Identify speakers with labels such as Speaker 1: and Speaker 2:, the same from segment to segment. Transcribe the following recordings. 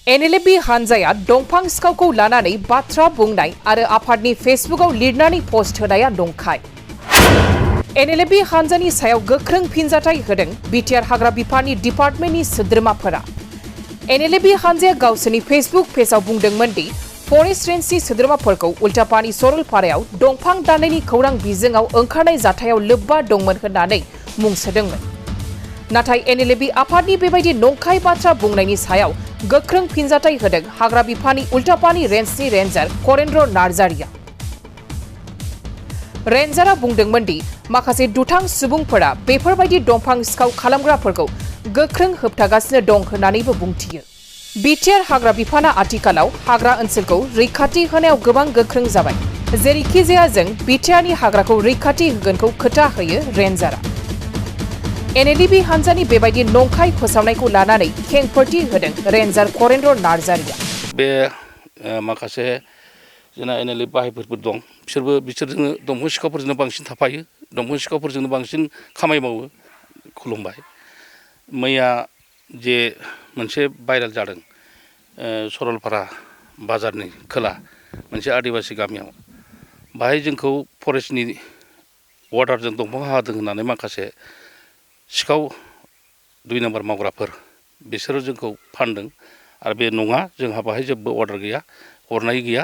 Speaker 1: NLB हानजाया दंफां सिखावखौ लानानै बाथ्रा बुंनाय आरो आफादनि फेसबुकआव लिरनानै पोस्ट होनाया नंखाय। NLB हानजानि सायाव गोख्रों फिनजाथाय होदों बिटिआर हाग्रा बिफाननि डिपार्टमेन्टनि सोद्रोमाफोरा। NLB हानजाया गावसोरनि फेसबुक पेजआव बुंदोंमोन दि फरेस्ट रेन्जनि सोद्रोमाफोरखौ उल्टापानि सरलपारायाव दंफां दाननायनि खौरां बिजोङाव ओंखारनाय जाथायाव लोब्बा दंमोन होननानै मुं सोदोंमोन। नाथाय NLB आफादनि बेबायदि नंखाय बाथ्रा बुंनायनि सायाव गोख्रों फिनजाथाय होदों हाग्रा बिफाननि उल्टापानि रेन्जनि रेन्जार करेन्द्र नार्जारिया। रेन्जारा बुंदोंमोन दि माखासे दुथां सुबुंफोरा बेफोरबायदि दंफां सिखाव खालामग्राफोरखौ गोख्रों होबथागासिनो दं होननानैबो बुंथियो। बिटिआर हाग्रा बिफाना आथिखालाव हाग्रा ओनसोलखौ रैखाथि होनायाव गोबां गोख्रों जाबाय। जेरैखिजाया जों बिटिआरनि हाग्राखौ रैखाथि होगोनखौ खोथा होयो रेन्जारा। NLB हानजानि बेबायदि नंखाय फोसावनायखौ लानानै खेंफोरथि होदों रेन्जार करेन्द्र नार्जारिया।
Speaker 2: बे माखासे जोंना NLB बाहायफोरबो दं, बिसोरजोंनो दंफां सिखावफोरजोंनो बांसिन थाफायो, दंफां सिखावफोरजोंनो बांसिन खामानि मावो। खुलुमबाय। मैया जे मोनसे भाइरेल जादों सरलपारा बाजारनि खोला मोनसे आदिबासि गामियाव, बाहाय जोंखौ फरेस्टनि अर्डारजों दंफां हादों होननानै माखासे सिखाव 2 नाम्बार मावग्राफोर बिसोरो जोंखौ फानदों आरो बे नङा। जोंहा बाहाय जेबो अर्डार गैया, हरनाय गैया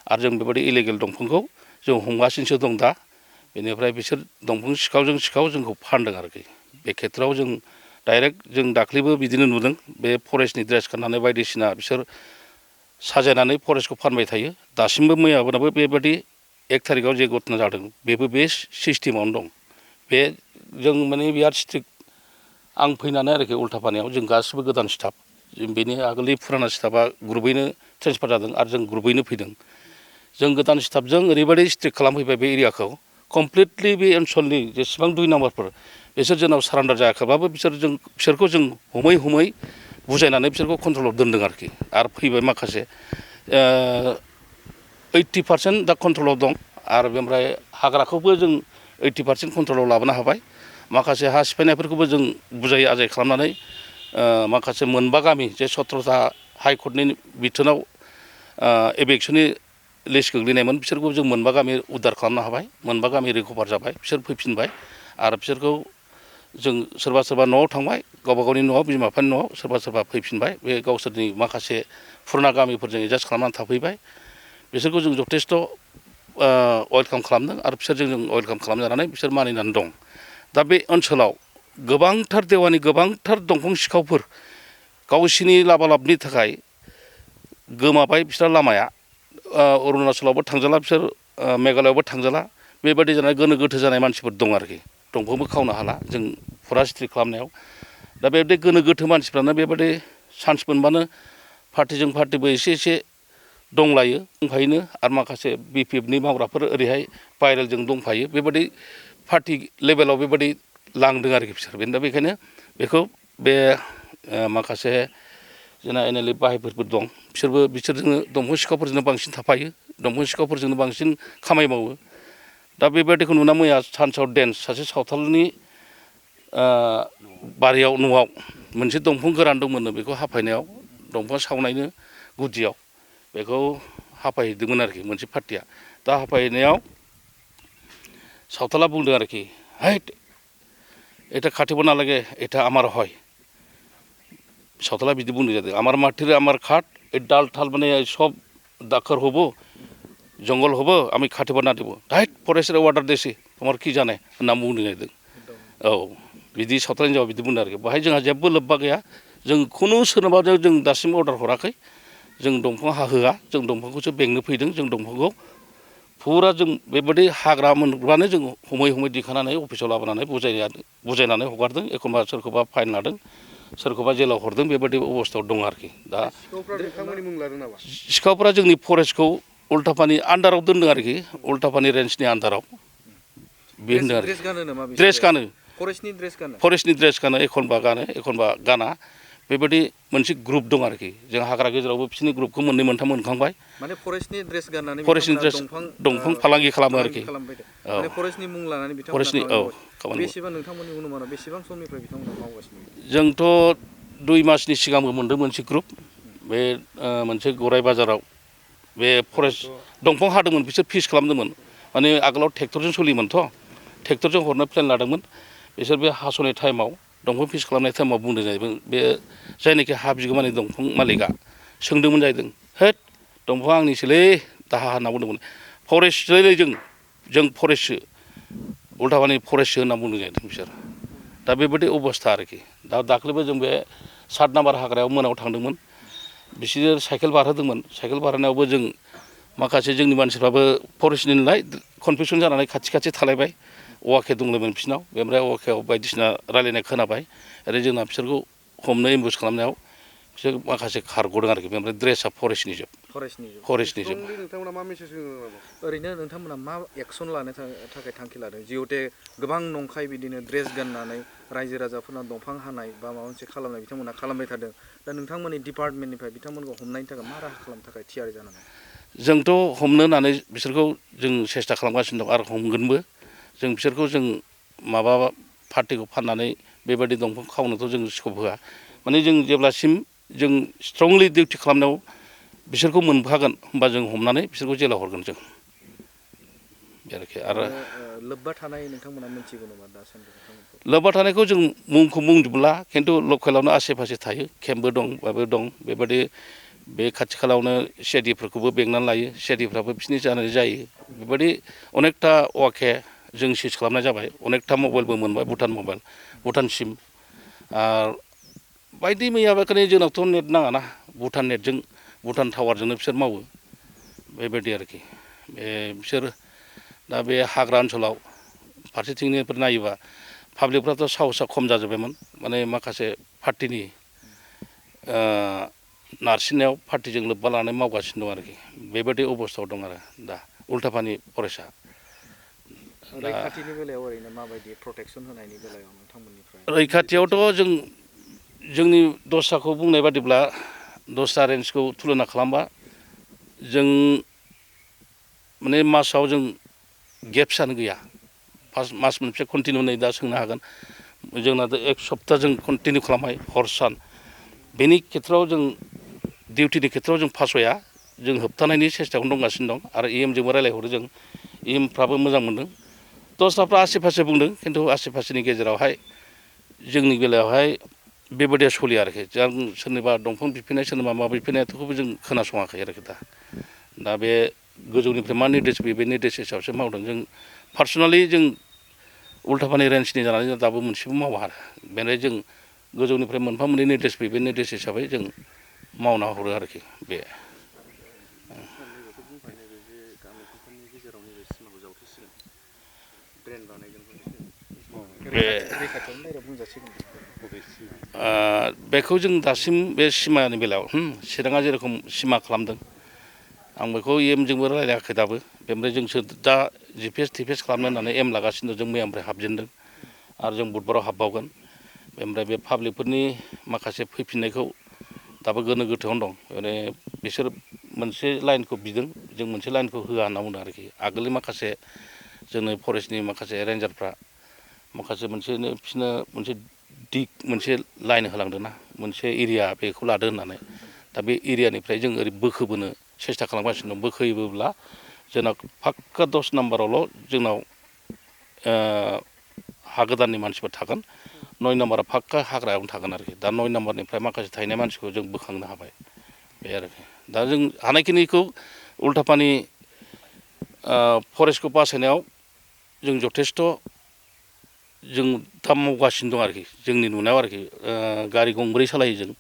Speaker 2: आरो जों बेबायदि इलिगेल दंफांखौ जों हमगासिनोसो दं दा। बेनिफ्राय बिसोर दंफां सिखावजों सिखाव जोंखौ फानदों आरोखि। बे खेथ्रआव जों डाइरेक्ट जों दाख्लैबो बिदिनो नुदों, बे फरेस्टनि ड्रेस गाननानै बायदिसिना बिसोर साजायनानै फरेस्टखौ फानबाय थायो। दासिमबो मैयाबोनाबो बेबायदि 1 थारिखआव जे घटना जादों बेबो बे सिस्टेमावनो दं। बे जों माने बिराद स्ट्रिक्ट। आं फैनानै आरोखि उल्टापानियाव जों गासिबो गोदान स्टाफ, बेनि आगोलनि फुराना स्टाफा ग्रुपैनो ट्रेन्सफार जादों आरो जों ग्रुपैनो फैदों। जों गोदान स्टाफजों ओरैबायदि स्ट्रिक्ट खालामफैबाय बे एरियाखौ कमप्लिटलि। बे ओनसोलनि जेसेबां 2 नाम्बारफोर बिसोर जोंनाव सारेन्डार जायाखैबाबो बिसोरखौ जों हमै बुजायनानै बिसोरखौ कन्ट्रलाव दोनदों आरोखि। आरो फैबाय माखासे 80% दा कन्ट्रलाव दं आरो बेनिफ्राय हाग्राखौबो जों 80% कन्ट्रलाव लाबोनो हाबाय। माखासे हा सिफायनायफोरखौबो जों बुजाय आजाय खालामनानै माखासे 9 गामि जे 17था हाइकर्टनि बिथोनाव एभिक्सननि लिस्ट गोग्लैनायमोन बिसोरखौ जों 9 गामि उद्धार खालामनो हाबाय। 9 गामि रिकभार जाबाय, बिसोर फैफिनबाय आरो बिसोरखौ जों सोरबा न'आव थांबाय, गावबा गावनि न'आव, बिमा बिफानि न'आव, सोरबा फैफिनबाय। बे गावसोरनि माखासे पुराना गामिफोरजों एडजास्ट खालामनानै थाफैबाय। बिसोरखौ जों जथेस्थ' वेलकाम खालामदों आरो बिसोरजों जों वेलकाम खालामजानानै बिसोर मानिनानै दं। दा बे ओनसोलाव गोबांथार देवानि गोबांथार दंफां सिखावफोर गावसिनि लाबालाबनि थाखाय गोमाबाय। बिसोर लामाया अरुणाचलावबो थांजाला, बिसोर मेघालयआवबो थांजाला। बेबायदि जानाय गोनो गोथो जानाय मानसिफोर दं आरोखि। दंफांबो खावनो हाला जों फुरा स्ट्रिक्ट खालामनायाव। दा बेबायदि गोनो गोथो मानसिफ्रानो बेबायदि चान्स मोनबानो पार्टिजों पार्टिबो एसे दंलायो दंफायोनो आरो माखासे BPFनि मावग्राफोर ओरैहाय भाइरेलजों दंफायो। बेबायदि पार्टि लेभेलाव बेबायदि लांदों आरोखि बिसोर। दा बेखायनो बेखौ बे माखासे जोंना NLB बाहायफोरबो दं, बिसोरजोंनो दंफां सिखावफोरजोंनो बांसिन थाफायो, दंफां सिखावफोरजोंनो बांसिन खामानि मावो। दा बेबायदिखौ नुना मैया सानसेआव डेन्स सासे सावथालनि बारियाव न'आव मोनसे दंफां गोरान दंमोननो, बेखौ हाफायनायाव दंफां सावनायनो गुदियाव बेखौ हाफायहैदोंमोन आरोखि मोनसे पार्टिया। दा हाफायनायाव सावथाला बुंदों आरोखि, हैट এটা কাটিব নালাগে, এটা আমার হয়। সাঁওতালা বিধি বুঝে যাবে আমার মাটির আমার খাট এই ডাল ঠাল মানে সব দাখর হবো, জঙ্গল হবো, আমি খাটিব না দেবো। হাইট ফরেস্টের অর্ডার দিয়েছি, তোমার কি জানে নাম बुंनो नागिरदों। औ बिदि सावथालनि जाबा बिदि बुंदों आरोखि। बाहाय जोंहा जेबो लोब्बा गैया, जों खुनु सोरनोबा जों दासिमबो अर्डार हराखै। जों दंफां हाहोआ, जों दंफांखौसो बेंनो फैदों। जों दंफांखौ फुरा जों बेबायदि हाग्रा मोनबानो जों हमै दिखांनानै अफिसाव लाबोनानै बुजायनानै हगारदों। एखनबा सोरखौबा फाइन लादों, सोरखौबा जेलाव हरदों। बेबायदि अबस्थायाव दं आरोखि। दा सिखावफ्रा जोंनि फरेस्टखौ उल्टापानि आन्दाराव दोनदों आरोखि, उल्टापानि रेन्जनि आन्दाराव। बे होनदों आरोखि ड्रेस गानो, फरेस्टनि ड्रेस गानो, एखनबा गानो एखनबा गाना। बेबायदि मोनसे ग्रुप दं आरोखि। जों हाग्रा गेजेरावबो बिसोरनि ग्रुपखौ 2, 3 मोनखांबाय।
Speaker 3: माने फरेस्टनि ड्रेस गाननानै
Speaker 2: फरेस्टनि ड्रेस दंफां फालांगि खालामो आरोखि।
Speaker 3: माने फरेस्टनि मुं लानानै बिथांमोना खामानि मावो। बेसेबां नोंथांमोननि अनुमानाव बेसेबां समनिफ्राय बिथांमोना मावगासिनो?
Speaker 2: जोंथ' 2 मासनि सिगांबो मोनदों मोनसे ग्रुप, बे मोनसे गराय बाजाराव बे फरेस्ट दंफां हादोंमोन बिसोर फिस खालामदोंमोन माने आगोलाव ट्रेक्टरजों सोलियोमोनथ' ट्रेक्टरजों हरनो प्लेन लादोंमोन बिसोर बे हास'नाय टाइमाव दंफां फिस खालामनाय टाइमाव बुंदों जाहैबाय बे जायनाखि हा बिगोमानि दंफां मालिकआ सोंदोंमोन जाहैदों होद दंफाङा आंनिसोलै दाहा होनना बुंदोंमोन फरेस्टलै जों फरेस्टसो उल्थापानि फरेस्टसो होनना बुंदों जाहैदों बिसोर दा बेबायदि अबस्था आरोखि दा दाख्लैबो जों बे 7 नाम्बार हाग्रायाव मोनायाव थांदोंमोन बिसोर साइकेल बारहोदोंमोन साइकेल बारहोनायावबो जों माखासे जोंनि मानसिफ्राबो फरेस्टनि नालाय कनफिउसन जानानै खाथि थालायबाय अवाके दंलायमोन बिसोरनाव बेनिफ्राय अवाकेआव बायदिसिना रायलायनाय खोनाबाय ओरै जोंना बिसोरखौ हमनो एम्बुस खालामनायाव बिसोर माखासे खारग'दों आरोखि बेनिफ्राय ड्रेसा फरेस्टनि जोब
Speaker 3: नोंथांमोना मा मेसेज ओरैनो नोंथांमोना मा एक्सन लानो थाखाय थांखि लादों जिहेथे गोबां नंखाय बिदिनो ड्रेस गाननानै रायजो राजाफोरना दंफां हानाय बा माबा मोनसे खालामनाय बिथांमोना खालामबाय थादों दा नोंथांमोननि डिपार्टमेन्टनिफ्राय बिथांमोनखौ हमनायनि थाखाय मा राहा खालामनो थाखाय थियारि जानानै
Speaker 2: जोंथ' हमनो होननानै बिसोरखौ जों सेस्था खालामगासिनो दं आरो हमगोनबो जों बिसोरखौ जों माबा पार्टिखौ फाननानै बेबायदि दंफां खावनोथ' जों स्कप होआ माने जों जेब्लासिम जों स्ट्रंलि डिउटि खालामनायाव बिसोरखौ मोनफागोन होमबा जों हमनानै बिसोरखौ जेलाव हरगोन जों बे आरोखि आरो
Speaker 3: लोब्बा थानाय नोंथांमोना मिथिगौ नामा दासान्दि
Speaker 2: लोब्बा थानायखौ जों मुंखौ बुंजोबला खिन्थु लकेलावनो आसे फासे थायो केम्पबो दं माबो दं बेबायदि बे खाथि खालायावनो सिआइडिफोरखौबो बेंनानै लायो सिआइडिफ्राबो बिसोरनि जानाय जायो बेबायदि अनेकथा अवाके जों सिज खालामनाय जाबाय अनेकथा मबाइलबो मोनबाय भुटान मबाइल भुटान सिम आरो बायदि मैया बेखायनो जोंनावथ' नेट नाङाना भुटान नेटजों भुटान टावारजोंनो बिसोर मावो बेबायदि आरोखि बिसोर दा बे हाग्रा ओनसोलाव फारसेथिंनिफोर नायोबा पाब्लिकफ्राथ' साहसआ खम जाजोब्बायमोन माने माखासे पार्टिनि नारसिननायाव पार्टिजों लोब्बा लानानै मावगासिनो दं आरोखि बेबायदि अबस्थायाव दं आरो दा उल्थापानि फरेस्टआ
Speaker 3: रैखाथिनि बेलायाव ओरैनो माबायदि प्रटेकसन होनायनि बेलायाव नोंथांमोननिफ्राय
Speaker 2: रैखाथियावथ' जोंनि दस्राखौ बुंनाय बादिब्ला दस्रा रेन्जखौ तुलना खालामबा जों माने मासाव जों गेप्सआनो गैया मास मोनसे कन्टिनिउ नै दा सोंनो हागोन जोंनाथ' 1 सप्ता जों कन्टिनिउ खालामबाय हर सान बेनि खेथ्रआव जों डिउटिनि खेथ्रआव जों फासया जों होबथानायनि सेस्टायावनो दंगासिनो दं आरो EMजोंबो रायलायहरो जों EMफ्राबो मोजां मोनदों दस्राफ्रा आसे फासे बुंदों खिन्थु आसे फासेनि गेजेरावहाय जोंनि बेलायावहाय बेबायदिया सलिया आरोखि जों सोरनिबा दंफां बिफैनाय सोरनिबा माबा बिफैनायखौबो जों खोनासङाखै आरोखि दा बे गोजौनिफ्राय मा निर्देश फैयो बे निर्देश हिसाबसो मावदों जों पार्सनेलि जों उल्थापानि रेन्जनि जानानै जों दाबो मोनसेबो मावा आरो बेनिफ्राय जों गोजौनिफ्राय मोनफा मोननै निर्देश फैयो बे निर्देश हिसाबै जों मावना हरो आरोखि बे बेखौ जों दासिम बे सिमानि बेलायाव चिराङा जेरखम सिमा खालामदों आं बेखौ EMजोंबो रायलायाखै दाबो बेनिफ्राय जोंसो दा जिपिएस खालामनो होननानै एम लागासिनो दं जों मैयानिफ्राय हाबजेनदों आरो जों बुधबाराव हाबबावगोन बेनिफ्राय बे पाब्लिकफोरनि माखासे फैफिननायखौ दाबो गोनो गोथोआवनो दं माने बिसोर मोनसे लाइनखौ बिदों जों मोनसे लाइनखौ होआ होनना बुंदों आरोखि आगोलनि माखासे जोंनि फरेस्टनि माखासे रेन्जारफ्रा माखासे बिसोरनो मोनसे दिग मोनसे लाइन होलांदों ना मोनसे एरिया बेखौ लादो होननानै दा बे एरियानिफ्राय जों ओरै बोखोबोनो सेस्था खालामगासिनो दं बोखोयोब्ला जोंना फाक्का 10 नाम्बारावल' जोंनाव हा गोदाननि मानसिफोर थागोन 9 नाम्बारा फाक्का हाग्रायावनो थागोन आरोखि दा 9 नाम्बारनिफ्राय माखासे थाहैनाय मानसिखौ जों बोखांनो हाबाय बे आरोखि दा जों हानायखिनिखौ उल्थापानि फरेस्टखौ बासायनायाव जों जथेस्थ' जों दा मावगासिनो दं आरोखि जोंनि नुनायाव आरोखि गारि गंब्रै सालायो जों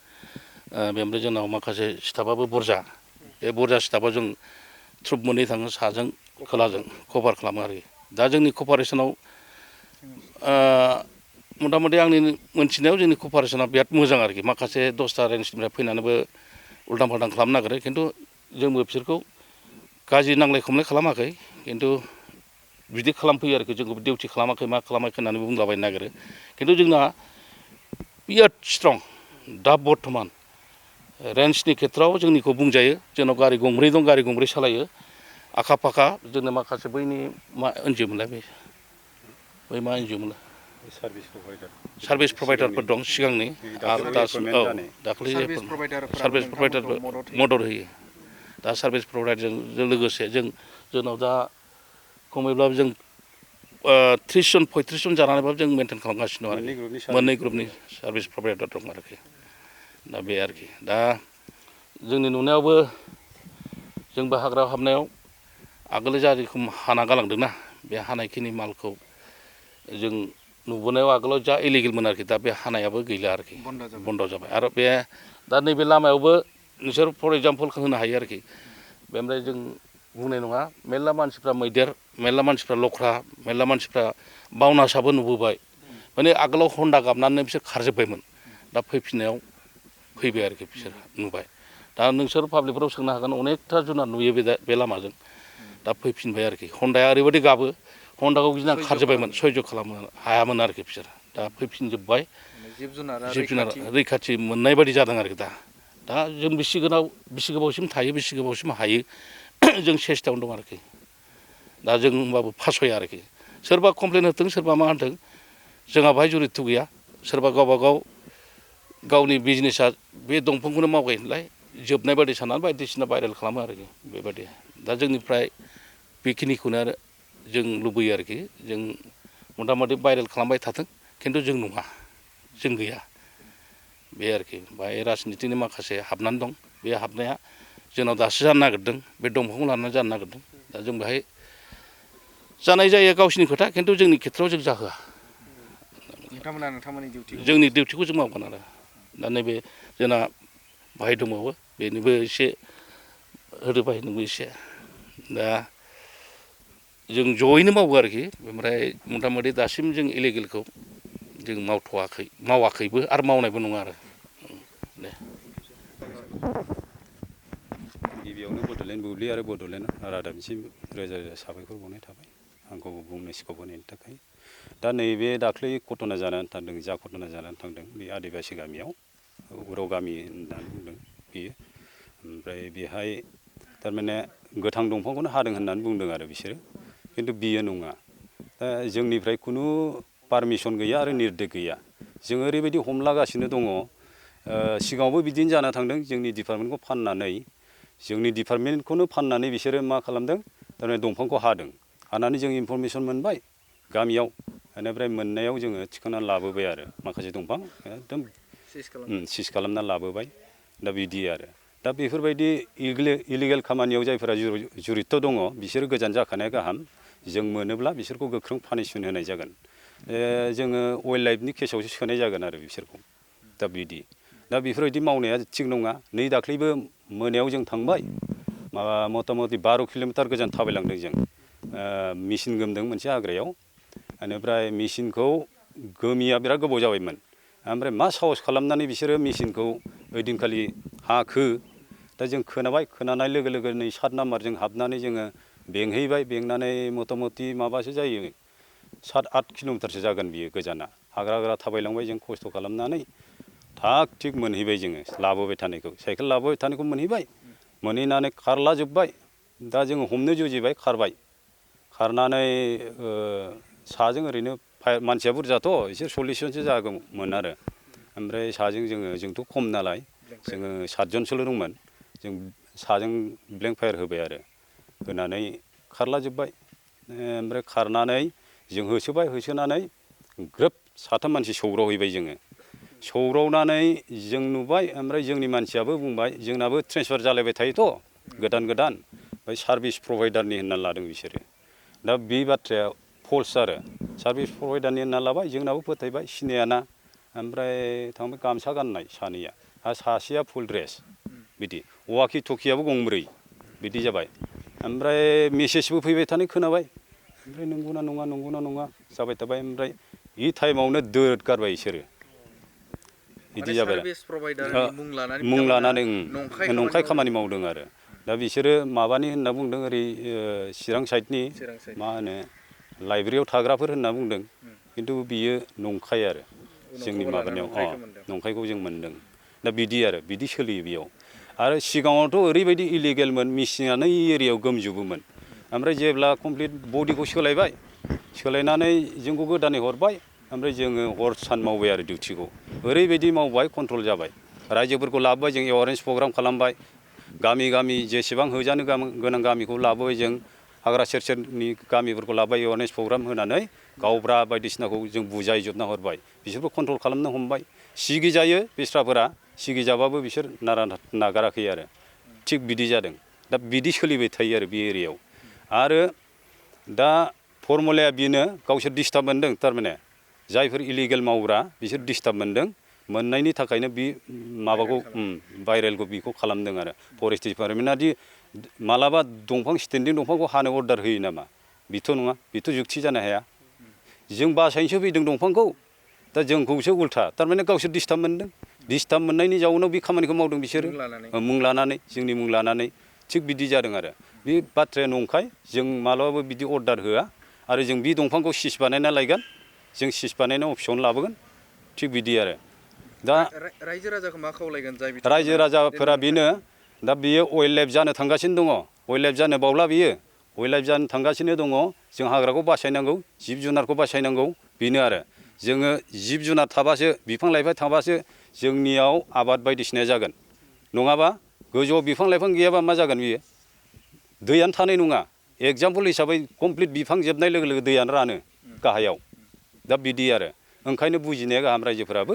Speaker 2: बेनिफ्राय जोंनाव माखासे स्टाफआबो बुरजा बे बुरजा स्टाफआव जों ट्रुप मोननै थाङो साजों खोलाजों कभार खालामो आरोखि दा जोंनि कभारेसनाव मथा मथि आंनि मोनथिनायाव जोंनि कभारेसना बिराद मोजां आरोखि माखासे दस्रा रेन्जनिफ्राय फैनानैबो उल्टां फाल्टां खालामनो नागिरो खिन्थु जोंबो बिसोरखौ गाज्रि नांलाय खमलाय खालामाखै खिन्थु बिदि खालामफैयो आरोखि जोंखौ डिउटि खालामाखै मा खालामाखै होननानै बुंलाबायनो नागिरो खिन्थु जोंना बिराद स्ट्रं दा बर्थमान रेन्जनि खेथ्रआव जोंनिखौ बुंजायो जोंनाव गारि गंब्रै दं गारि गंब्रै सालायो आखा फाखा जोंनो माखासे बैनि मा एनजिअ मोनलाय बै मा एनजिअ मोनलाय सार्भिस प्रभाइडारफोर दं सिगांनि आरो दा दाख्लै
Speaker 3: सार्भिस प्रभाइडारफोरा
Speaker 2: सार्भिस प्रभाइडार मदद होयो दा सार्भिस प्रभाइडारजों लोगोसे जोंनाव दा खमैब्लाबो जों 30 जन 35 जन जानानैबाबो जों मेनटेन खालामगासिनो दं आरो मोननै ग्रुपनि सार्भिस प्रभाइडार दं आरोखि दा बे आरोखि दा जोंनि नुनायावबो जोंबो हाग्रा हाबनायाव आगोल जा रोखोम हाना गालांदोंना बे हानायखिनि मालखौ जों नुबोनायाव आगोलाव जा इलिगेलमोन आरोखि दा बे हानायाबो गैला आरोखि बन्द जाबाय आरो बे दा नैबे लामायावबो नोंसोर फर एग्जाम्पल होनो हायो आरोखि बेनिफ्राय जों बुंनाय नङा मेरला मानसिफ्रा मैदेर मेरला मानसिफ्रा लख्रा मेरला मानसिफ्रा बावनासाबो नुबोबाय माने आगोलाव हन्दा गाबनानै बिसोर खारजोब्बायमोन दा फैफिननायाव फैबाय आरोखि बिसोर नुबाय दा नोंसोर पाब्लिकफोराव सोंनो हागोन अनेकथा जुनार नुयो बे लामाजों दा फैफिनबाय आरोखि हन्दाया ओरैबायदि गाबो हन्दाखौ गिनानै खारजोब्बायमोन सयज' खालामनो हायामोन आरोखि बिसोर दा फैफिनजोब्बाय
Speaker 3: जिब जुनार
Speaker 2: रैखाथि मोननाय बायदि जादों आरोखि दा जों बेसे गोबावसिम थायो बेसे गोबावसिम हायो जों सेस्तायावनो दं आरोखि दा जों होमबाबो फासया आरोखि सोरबा कमप्लेन होथों सोरबा मा होनथों जोंहा बाहाय जुरित' गैया सोरबा गावनि बिजनेसा बे दंफांखौनो मावगाय नालाय जोबनाय बायदि साननानै बायदिसिना भाइरेल खालामो आरोखि बेबायदि दा जोंनिफ्राय बेखिनिखौनो आरो जों लुबैयो आरोखि जों मथा मथि भाइरेल खालामबाय थाथों खिन्थु जों नङा जों गैया बे आरोखि बाहाय राजनितिनि माखासे हाबनानै दं बे हाबनाया जोंनाव दासो जानो नागिरदों बे दंफांखौ लानानै जानो नागिरदों दा जों बेहाय जानाय जायो गावसिनि खोथा खिन्थु जोंनि खेथ्रआव जों जाहोआ जोंनि डिउटिखौ जों मावगोन आरो दा नैबे जोंना बाहाय दंबावो बेनिबो एसे होदो बाहाय नोंबो एसे दा जों जयैनो मावो आरोखि ओमफ्राय मथा मथि दासिम जों इलिगेलखौ जों मावाखैबो आरो मावनायबो नङा आरो दे
Speaker 4: गिबियावनो बड'लेण्ड बुब्लि आरो बड'लेण्ड रादाबसिम रोजा रोजा साबायखर बावनाय थाबाय आंखौ बुंनो स्कप होनायनि थाखाय दा नैबे दाख्लै घटना जानानै थांदों जा घटना जानानै थांदों बे आदिबासि गामियाव उराव गामि होननानै बुंदों बेयो ओमफ्राय बेहाय थारमाने गोथां दंफांखौनो हादों होननानै बुंदों आरो बिसोरो खिन्थु बियो नङा दा जोंनिफ्राय खुनु पारमिसन गैया आरो निर्देश गैया जों ओरैबायदि हमलागासिनो दङ सिगाङावबो बिदिनो जाना थांदों जोंनि डिपार्टमेन्टखौ फाननानै बिसोरो मा खालामदों थारमाने दंफांखौ हानानै जों इनफरमेसन मोनबाय गामियाव बेनिफ्राय मोननायाव जोङो थिखांनानै लाबोबाय आरो माखासे दंफां एकदम सिज खालामना लाबोबाय दा बिदि आरो दा बेफोरबायदि इलिगेल खामानियाव जायफोरा जुरित' दङ बिसोरो गोजान जाखानाया गाहाम जों मोनोब्ला बिसोरखौ गोख्रों पानिशमेन्ट होनाय जागोन जोङो वाइल्ड लाइफनि केसावसो सोनाय जागोन आरो बिसोरखौ दा बिदि दा बेफोरबायदि मावनाया थिग नङा नै दाख्लैबो मोनायाव जों थांबाय माबा मथा मथि 12 किल'मिटार गोजान थाबायलांदों जों मेचिन गोमदों मोनसे हाग्रायाव बेनिफ्राय मेचिनखौ गोमिया बिराद गोबाव जाबायमोन ओमफ्राय मा साहस खालामनानै बिसोरो मेचिनखौ ओइदिनखालि हाखो दा जों खोनानाय लोगो लोगो नै 7 नाम्बारजों हाबनानै जोङो बेंनानै मथा मथि माबासो जायो 7-8 किल'मिटारसो जागोन बियो गोजाना हाग्रा थाबायलांबाय जों खस्थ' खालामनानै थाग थिग मोनहैबाय जोङो लाबोबाय थानायखौ साइकेल लाबोबाय थानायखौ मोनहैनानै खारलाजोब्बाय दा जोङो हमनो जुजिबाय खारनानै साजों ओरैनो मानसिया बुरजाथ' एसे 40 जनसो जागौमोन आरो ओमफ्राय साजों जोंथ' खम नालाय जोङो 7 जनसोल' दंमोन जों साजों ब्लेंक फायार होबाय आरो होनानै खारलाजोब्बाय ओमफ्राय खारनानै जों होसोनानै ग्रोब 3 मानसि सौग्रावहैबाय जोङो सौग्रावनानै जों नुबाय ओमफ्राय जोंनि मानसियाबो बुंबाय जोंनाबो ट्रेन्सफार जालायबाय थायोथ' गोदान ओमफ्राय सार्भिस प्रभाइडारनि होनना लादों बिसोरो दा बे बाथ्राया फल्स आरो सार्भिस प्रभाइडारनि होनना लाबाय जोंनाबो फोथायबाय सिनायाना ओमफ्राय थांबाय गामसा गाननाय सानैया आरो सासेया फुल ड्रेस बिदि वाकि टकियाबो गंब्रै बिदि जाबाय ओमफ्राय मेसेजबो फैबाय थानाय खोनाबाय ओमफ्राय नंगौना नङा जाबाय थाबाय ओमफ्राय इ टाइमावनो दोद गारबाय बिसोरो बिदि जाबाय मुं लानानै नंखाय खामानि मावदों आरो दा बिसोरो माबानि होनना बुंदों ओरै चिरां साइडनि मा होनो लाइब्रेरियाव थाग्राफोर होनना बुंदों खिन्थु बियो नंखाय आरो जोंनि माबानायाव नंखायखौ जों मोनदों दा बिदि सोलियो बेयाव आरो सिगाङावथ' ओरैबायदि इलिगेलमोन मेचिनानो एरियायाव गोमजोबोमोन ओमफ्राय जेब्ला कमप्लिट बडिखौ सोलायनानै जोंखौ गोदानै हरबाय ओमफ्राय जोङो हर सान मावबाय आरो डिउटिखौ ओरैबायदि मावबाय कन्ट्रल जाबाय रायजोफोरखौ लाबोबाय जों एवारनेस प्रग्राम खालामबाय गामि गामि जेसेबां होजानो गोनां गामिखौ लाबोबाय जों हाग्रा सेर सेरनि गामिफोरखौ लाबोबाय एवारनेस प्रग्राम होनानै गावब्रा बायदिसिनाखौ जों बुजायजोबना हरबाय बिसोरबो कन्ट्रल खालामनो हमबाय सिगि जायो बेस्राफोरा सिगि जाबाबो बिसोर नागाराखै आरो थिग बिदि जादों दा बिदि सोलिबाय थायो आरो बे एरियायाव आरो दा फर्मुलाया बेनो गावसोर डिस्टार्ब मोनदों थारमाने जायफोर इलिगेल मावग्रा बिसोर डिस्टार्ब मोनदों मोननायनि थाखायनो बे माबाखौ भाइरेलखौ बेखौ खालामदों आरो फरेस्ट डिपार्टमेन्टआ दि मालाबा दंफां स्टेन्डिं दंफांखौ हानो अर्डार होयो नामा बेथ' नङा बेथ' जुक्ति जानो हाया जों बासायनोसो फैदों दंफांखौ दा जोंखौसो उल्था थारमाने गावसोर डिस्टार्ब मोनदों डिस्टार्ब मोननायनि जाउनाव बे खामानिखौ मावदों बिसोरो मुं लानानै जोंनि मुं लानानै थिग बिदि जादों आरो बे बाथ्राया नंखाय जों मालाबाबो बिदि अर्डार होआ आरो जों बे दंफांखौ सिस बानायना लायगोन जों सिस बानायना अफिसावनो लाबोगोन थिग बिदि आरो दा
Speaker 3: रायजो राजाखौ मा खावलायगोन जाय
Speaker 4: रायजो राजाफोरा बेनो दा बियो वाइल्ड लाइफ जानो थांगासिनो दङ वाइल्ड लाइफ जानो बावला बियो वाइल्ड लाइफ जानो थांगासिनो दङ जों हाग्राखौ बासायनांगौ जिब जुनारखौ बासायनांगौ बेनो आरो जोङो जिब जुनार थाबासो बिफां लाइफां थाबासो जोंनियाव आबाद बायदिसिना जागोन नङाबा गोजौआव बिफां लाइफां गैयाबा मा जागोन बियो दैयानो थानाय नङा एगजामपोल हिसाबै कमप्लिट बिफां जोबनाय लोगो लोगो दैयानो रानो गाहायाव दा बिदि आरो ओंखायनो बुजिनाया गाहाम रायजोफोराबो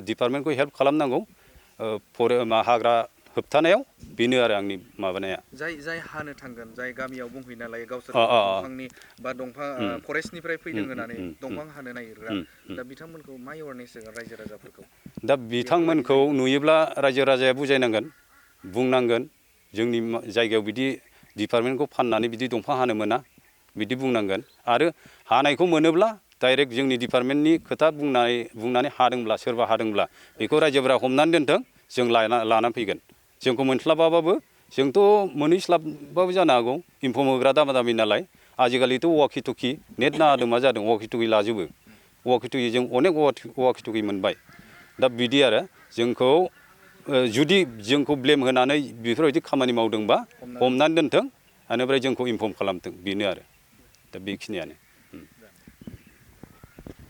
Speaker 4: डिपार्टमेन्टखौ हेल्प खालामनांगौ हाग्रा होबथानायाव बेनो आरो आंनि माबानाया
Speaker 3: जाय हानो थांगोन जाय गामियाव बुंहैना लायो गावसोर दंफांनि बा दंफां फरेस्टनिफ्राय फैदों होननानै दंफां हानो नागिरग्रा दा बिथांमोनखौ मा एवारनेस होगोन रायजो राजाफोरखौ
Speaker 4: दा बिथांमोनखौ नुयोब्ला रायजो राजाया बुजायनांगोन बुंनांगोन जोंनि जायगायाव बिदि डिपार्टमेन्टखौ फाननानै बिदि दंफां हानो मोना बिदि बुंनांगोन आरो हानायखौ मोनोब्ला डाइरेक्ट जोंनि डिपार्टमेन्टनि खोथा बुंनानै हादोंब्ला सोरबा हादोंब्ला बेखौ रायजोफोरा हमनानै दोनथों जों लानानै फैगोन जोंखौ मोनस्लाबाबाबो जोंथ' मोनहैस्लाबाबो जानो हागौ इनफर्म होग्रा दामा दामि नालाय आजिखालिथ' वाकि टकि नेट नाङादों मा जादों वाकि टकि लाजोबो वाकि टकि जों अनेक वाकि टकि मोनबाय दा बिदि आरो जोंखौ जुदि जोंखौ ब्लेम होनानै बेफोरबायदि खामानि मावदोंबा हमनानै दोनथों बेनिफ्राय जोंखौ इनफर्म खालामथों बेनो आरो दा बेखिनियानो